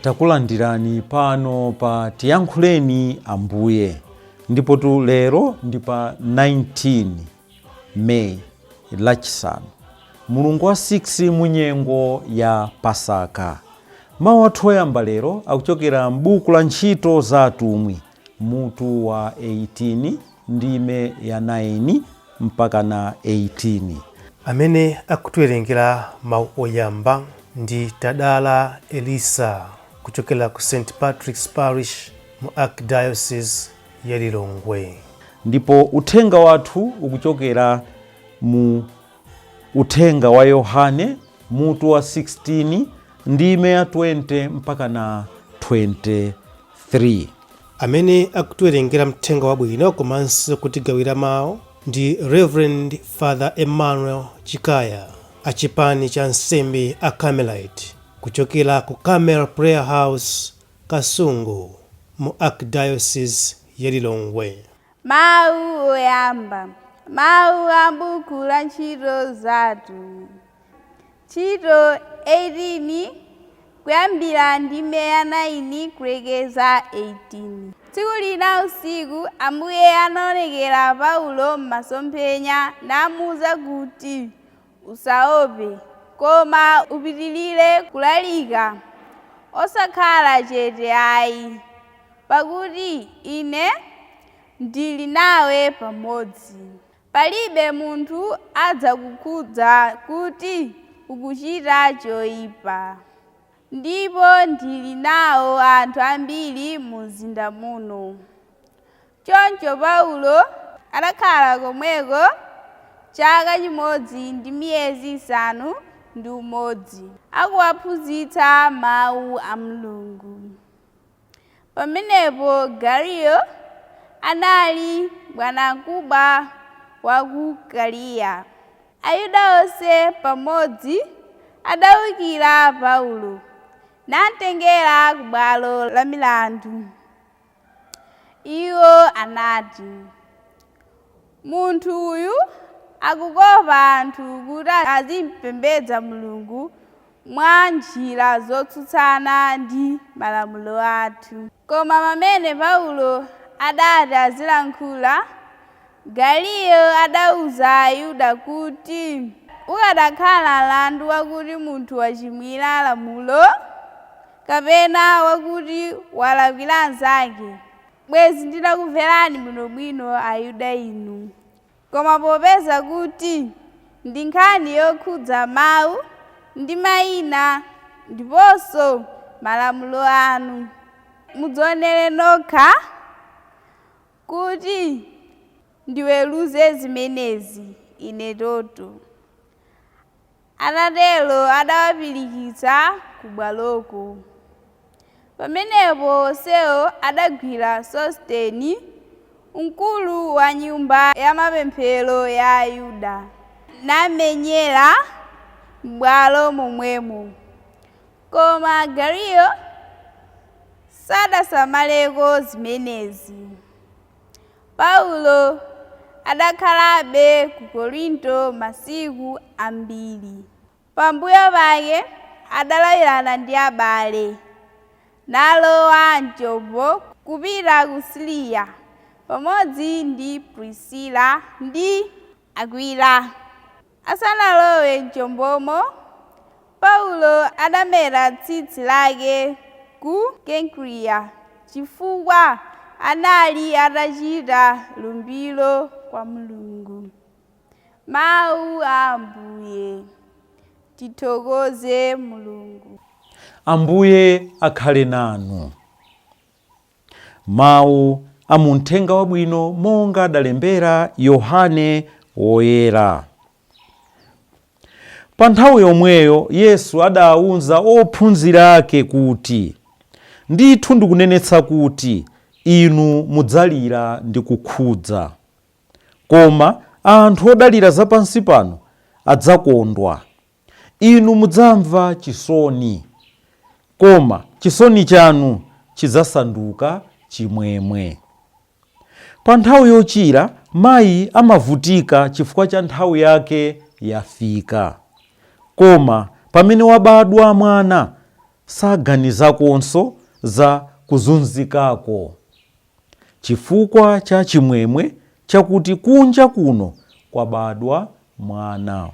Takulandirani pano pa Tiyankhuleni Ambuye. Ndipo tu lero ndi pa 19 May, Lachisanu, mulungu wa 6 mu nyengo ya Pasaka. Mawu athu oyamba lero akuchokera m'buku la Ntchito za Atumwi, mutu wa 18, ndime ya 9 mpaka na 18. Amene akutiwerengera mawu oyamba ndi Tadala Elisa kuchokera ku St Patrick's Parish mu Archdiocese ya Lilongwe. Ndipo uthenga wathu ukuchokera mu Uthenga wa Yohane, mutu wa 16, ndime ya 20 mpaka na 23. Amene akutiwerengera mthenga wabwino komanso kutigawira mawu ndi Reverend Father Emmanuel Chikaya, achipani cha nsembe a Carmelite kuchokera ku Carmel Prayer House, Kasungu, mu Archdiocese ya Lilongwe. Mawu oyamba, mawu a buku la Ntchito za Atumwi, ntchito 18, kuyambira ndime ya 9 kulekeza 18. Tsiku lina usiku Ambuye anaonekera Paulo m'masomphenya namuwuza kuti, "Usaope, koma upitirire kulalika, osakhala chete ayi, pakuti ine ndili nawe pamodzi. Palibe munthu adzakukhudza kuti ukuchita choyipa. Ndipo ndili nawo anthu ambiri mu mzinda muno." Choncho Paulo adakhala komweko chaka chimodzi ndi miyezi 6, akuwaphunzitsa mawu a Mulungu. Pamenepo Galiyo anali bwanamkubwa wa ku Akaya. Ayuda onse pamodzi adawukira Paulo namtengera ku bwalo la milandu. Iwo anati, "Munthu uyu akukopa anthu kuti azimpembedza Mulungu mwa njira zotsutsana ndi malamulo athu." Koma pamene Paulo adati azilankhula, Galiyo adawuza Ayuda kuti, "Ukadakhala mlandu wakuti munthu wachimwira lamulo kapena wakuti walakwira anzake, bwezi nditakumverani bwinobwino Ayuda inu. Koma popeza kuti ndi nkhani yokhudza mawu ndi mayina ndiponso malamulo anu, mudzionere nokha kuti ndiweruze zimenezi ine toto." Atatero adawapirikitsa ku bwaloko. Pamenepo onsewo adagwira Sosteni, mkulu wa nyumba ya mapemphero ya Ayuda, namenyera m'bwalo momwemo. Koma Galiyo sadasamaleko zimenezi. Paulo adakhalabe ku Korinto masiku ambiri. Pambuyo pake adalawirana ndi abale, nalowa mchombo kupita ku Siriya pamodzi ndi Prisila ndi Akwila. Asanalowe mchombomo, Paulo adameta tsitsi lake ku Kenkreya chifukwa anali atachita lumbiro kwa Mulungu. Mawu a Ambuye. Tithokoze Mulungu. Ambuye akhale nanu. Mawu a mu Mthenga Wabwino monga adalembera Yohane Woyera. Pa nthawi yomweyo Yesu adawuza ophunzira ake kuti, "Ndithu ndikunenetsa kuti inu mudzalira ndi kukhudza, koma anthu odalira zapansi pano adzakondwa. Inu mudzamva chisoni, Koma chisoni chanu chidzasanduka chimwemwe. Pa nthawi yochira mayi amavutika chifukwa cha nthawi yake yafika, koma pamene wabadwa mwana saganizakonso za kuzunzikako chifukwa cha chimwemwe chakuti kunja kuno kwabadwa mwana.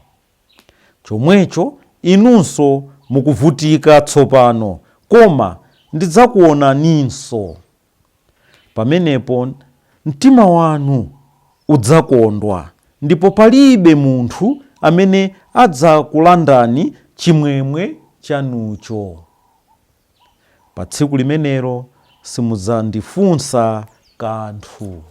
Chomwecho inunso mukuvutika tsopano, koma ndidzakuonaninso. Pamenepo mtima wanu udzakondwa, ndipo palibe munthu amene adzakulandani chimwemwe chanucho. Pa tsiku limenelo simudzandifunsa kanthu.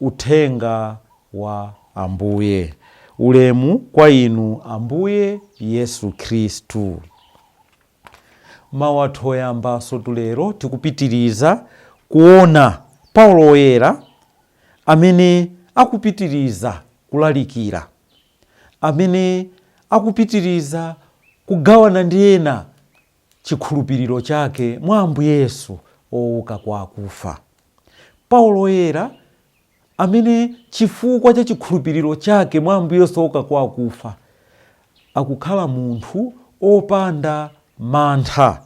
Uthenga wa Ambuye. Ulemu kwa inu Ambuye Yesu Khristu. Mawu athu oyambanso tulero tikupitiriza kuona Paulo Woyera amene akupitiriza kulalikira, amene akupitiriza kugawana ndi ena chikhulupiriro chake mwa Ambuye Yesu owuka kwa akufa. Paulo Woyera amene chifukwa cha chikhulupiriro chake mwa Ambuye Yesu owuka kwa akufa akukhala munthu opanda mantha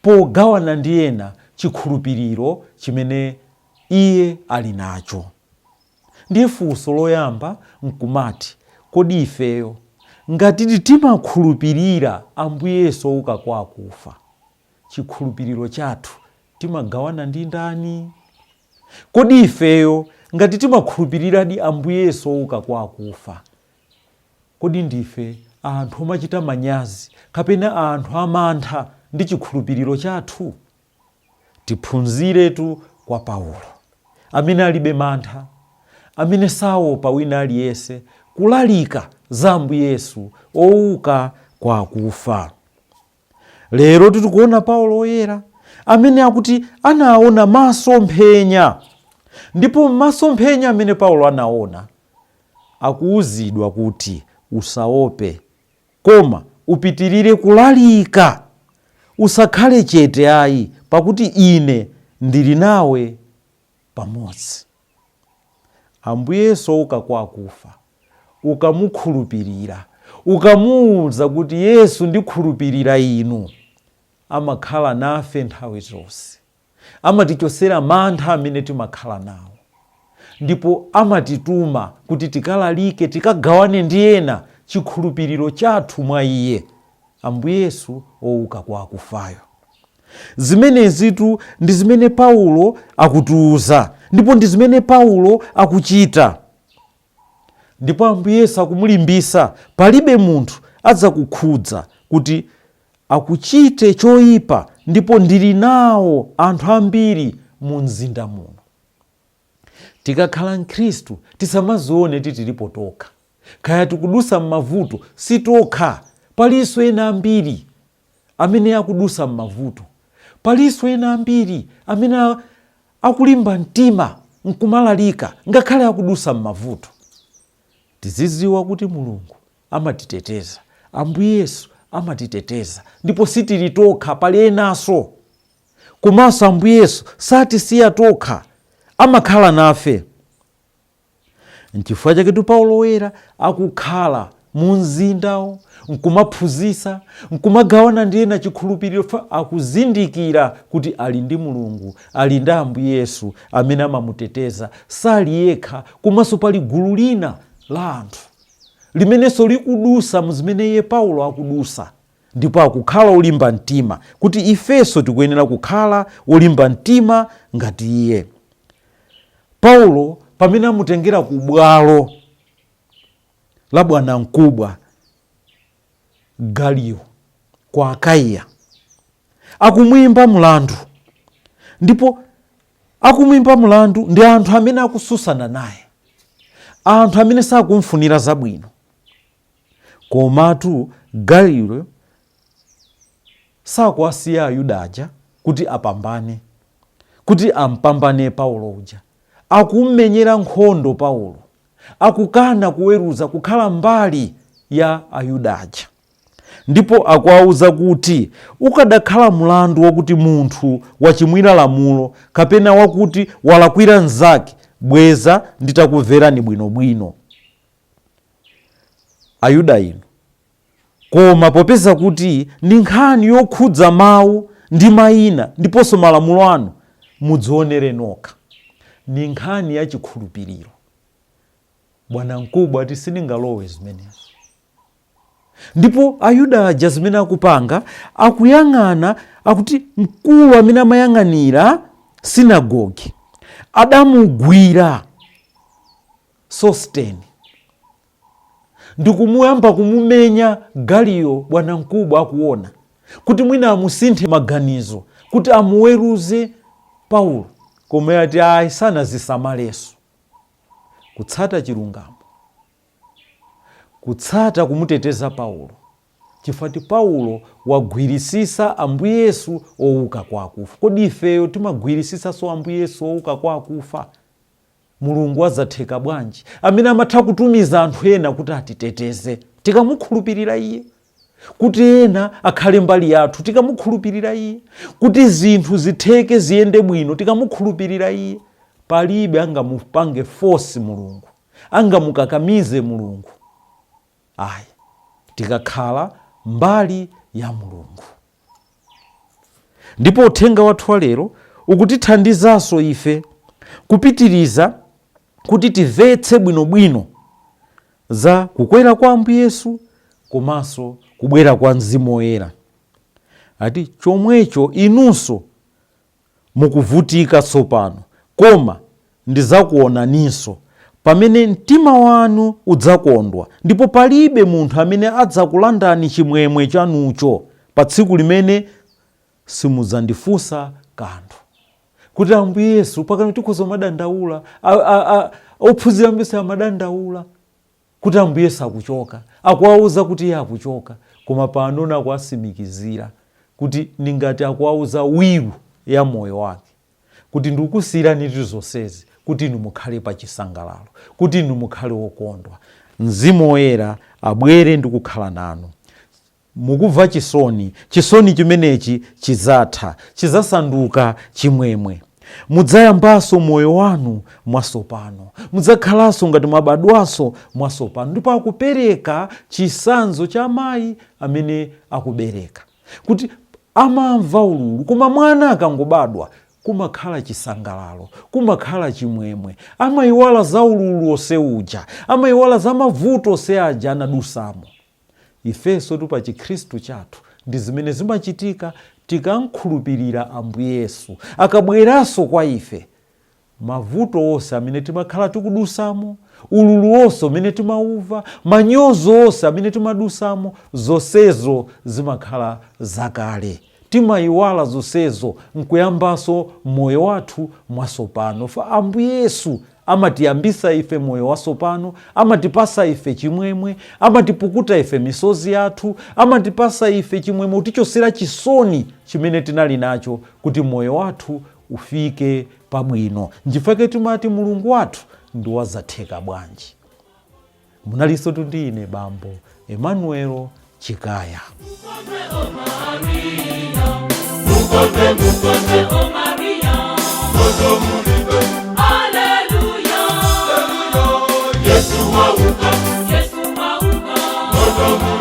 pogawana ndi ena chikhulupiriro chimene iye ali nacho. Ndiye funso loyamba nkumati, kodi ifeyo ngati timakhulupirira Ambuye Yesu owuka kwa akufa, chikhulupiriro chathu timagawana ndi ndani? Kodi ifeyo ngati timakhulupiriradi Ambuye Yesu owuka kwa akufa, kodi ndife anthu omachita manyazi kapena anthu amantha ndi chikhulupiriro chathu? Tiphunziretu kwa Paulo amene alibe mantha, amene saopa wina aliyense kulalika za Ambuye Yesu owuka kwa akufa. Lero tikuona Paulo Woyera amene akuti anaona masomphenya, ndipo masomphenya amene Paulo anaona akuwuzidwa kuti usaope, koma upitirire kulalika, usakhale chete ayi, pakuti ine ndili nawe pamodzi. Ambuye Yesu owuka kwa akufa ukamukhulupirira, ukamuwuza kuti Yesu ndikhulupirira inu, amakhala nafe nthawi zonse, amatichosera mantha amene timakhala nawo, ndipo amatituma kuti tikalalike, tikagawane ndi ena chikhulupiriro chathu mwa iye, Ambuye Yesu owuka kwa akufayo. Zimenezitu ndi zimene Paulo akutiuza, ndipo ndi zimene Paulo akuchita. Ndipo Ambuye Yesu akumulimbisa, palibe munthu adzakukhudza kuti akuchite choyipa, ndipo ndili nawo anthu ambiri mu mzinda muno. Tikakhala mkhristu tisamazione titilipo tokha, kaya tikudusa m'mavuto sitokha, palinso ena ambiri amene akudusa m'mavuto, palinso ena ambiri amene akulimba mtima nkumalalika ngakhale akudusa m'mavuto. Tiziziwa kuti Mulungu amatiteteza, Ambuye Yesu amatiteteza, ndipo sitili tokha, pali enanso. Komanso Ambuye Yesu satisiya tokha, amakhala nafe. Nchifukwa chaketu Paulo Woyera akukhala mu mzindawo nkumaphunzitsa, nkumagawana ndi ena chikhulupiriro, akuzindikira kuti ali ndi Mulungu, ali ndi Ambuye Yesu amene amamuteteza, sali yekha. Komanso pali gulu lina la anthu limenenso likudusa mu zimene iye Paulo akudusa, ndipo akukhala olimba mtima, kuti ifenso tikuyenera kukhala olimba mtima ngati iye. Paulo pamene amutengera ku bwalo la bwanamkubwa Galiyo kwa Akaiya, akumuyimba mlandu, ndipo akumuyimba mlandu ndi anthu amene akususana naye, anthu amene sakumfunira zabwino. Komatu Galiyo sakuwasiya Ayuda aja kuti apambane, kuti ampambane Paulo uja. Akummenyera nkhondo Paulo, akukana kuweruza, kukhala mbali ya Ayuda aja. Ndipo akuwauza kuti ukadakhala mlandu wakuti munthu wachimwira lamulo kapena wakuti walakwira mnzake, bweza nditakumverani bwinobwino, Ayuda inu. Koma popeza kuti ndi nkhani yokhudza mawu ndi mayina ndiponso malamulo anu, mudzionere nokha. Ni nkhani ya chikhulupiriro. Bwanamkubwa ati sindingalowe zimenezo. Ndipo Ayuda aja zimene akupanga, akuyang'ana, akuti mkulu amene amayang'anira sinagogi adamugwira Sosteni ndikumuyamba kumumenya Galiyo, bwanamkubwa akuona, kuti mwina amusinthe maganizo kuti amuweruze Paulo. Koma ati ayi, sanazisamaleso. Kutsata chilungamo, kutsata kumuteteza Paulo, chifukwa Paulo wagwirisisa Ambuye Yesu owuka kwa akufa. Kodi ifeyo timagwirisisanso Ambuye Yesu owuka kwa akufa? Mulungu azatheka bwanji amene amatha kutumiza anthu ena kuti atiteteze tikamukhulupirira iye, kuti ena akhale mbali yathu tikamukhulupirira iye, kuti zinthu zitheke ziyende bwino tikamukhulupirira iye? Palibe angamupange force Mulungu, angamukakamize Mulungu, ayi, tikakhala mbali ya Mulungu. Ndipo uthenga wathu wa lero ukutithandizanso ife kupitiriza kuti timvetse bwinobwino za kukwera kwa Ambuye Yesu komanso kubwera kwa Mzimu Woyera. Ati chomwecho inunso mukuvutika tsopano, koma ndidzakuonaninso pamene mtima wanu udzakondwa, ndipo palibe munthu amene adzakulandani chimwemwe chanucho. Pa tsiku limene simudzandifunsa kanthu. Kuti Ambuye Yesu pakano tikhoza madandaula, ophunzira Ambuye Yesu amadandaula kuti Ambuye Yesu akuchoka, akuwauza kuti iye akuchoka, koma pano akuwasimikizira kuti ningati akuwauza will ya moyo wake, kuti ndikusiyirani zonsezi kuti inu mukhale pa chisangalalo, kuti inu mukhale wokondwa. Mzimu Woyera abwere ndi kukhala nanu. Mukumva chisoni, chisoni chimenechi chidzatha, chidzasanduka chimwemwe. Mudzayambanso moyo wanu mwatsopano, mudzakhalanso ngati mwabadwanso mwatsopano. Ndipo akupereka chitsanzo cha amayi amene akubereka, kuti amamva ululu, koma mwana akangobadwa kumakhala chisangalalo, kumakhala chimwemwe. Amayiwala za ululu onse uja, amayiwala za mavuto onse aja anadusamo. Ifenso tu pa Chikhristu chathu ndi zimene zimachitika tikamkhulupirira Ambuye Yesu. Akabweranso kwa ife, mavuto onse amene timakhala tikudusamo, ululu wonse umene timauva, manyozo onse amene timadusamo, zonsezo zimakhala zakale. Timayiwala zonsezo nkuyambanso moyo wathu mwatsopano. Fa Ambuye Yesu amatiyambisa ife moyo watsopano, amatipasa ife chimwemwe, amatipukuta ife misozi yathu, amatipasa ife chimwemwe, kutichosera chisoni chimene tinali nacho, kuti moyo wathu ufike pabwino. Nchifukwa timati Mulungu wathu ndi wazatheka bwanji. Munalinso ndi ine Bambo Emmanuel Chikaya. Mukondwe, mukondwe, o Maria. Haleluya. Yesu wauka. Yesu wauka.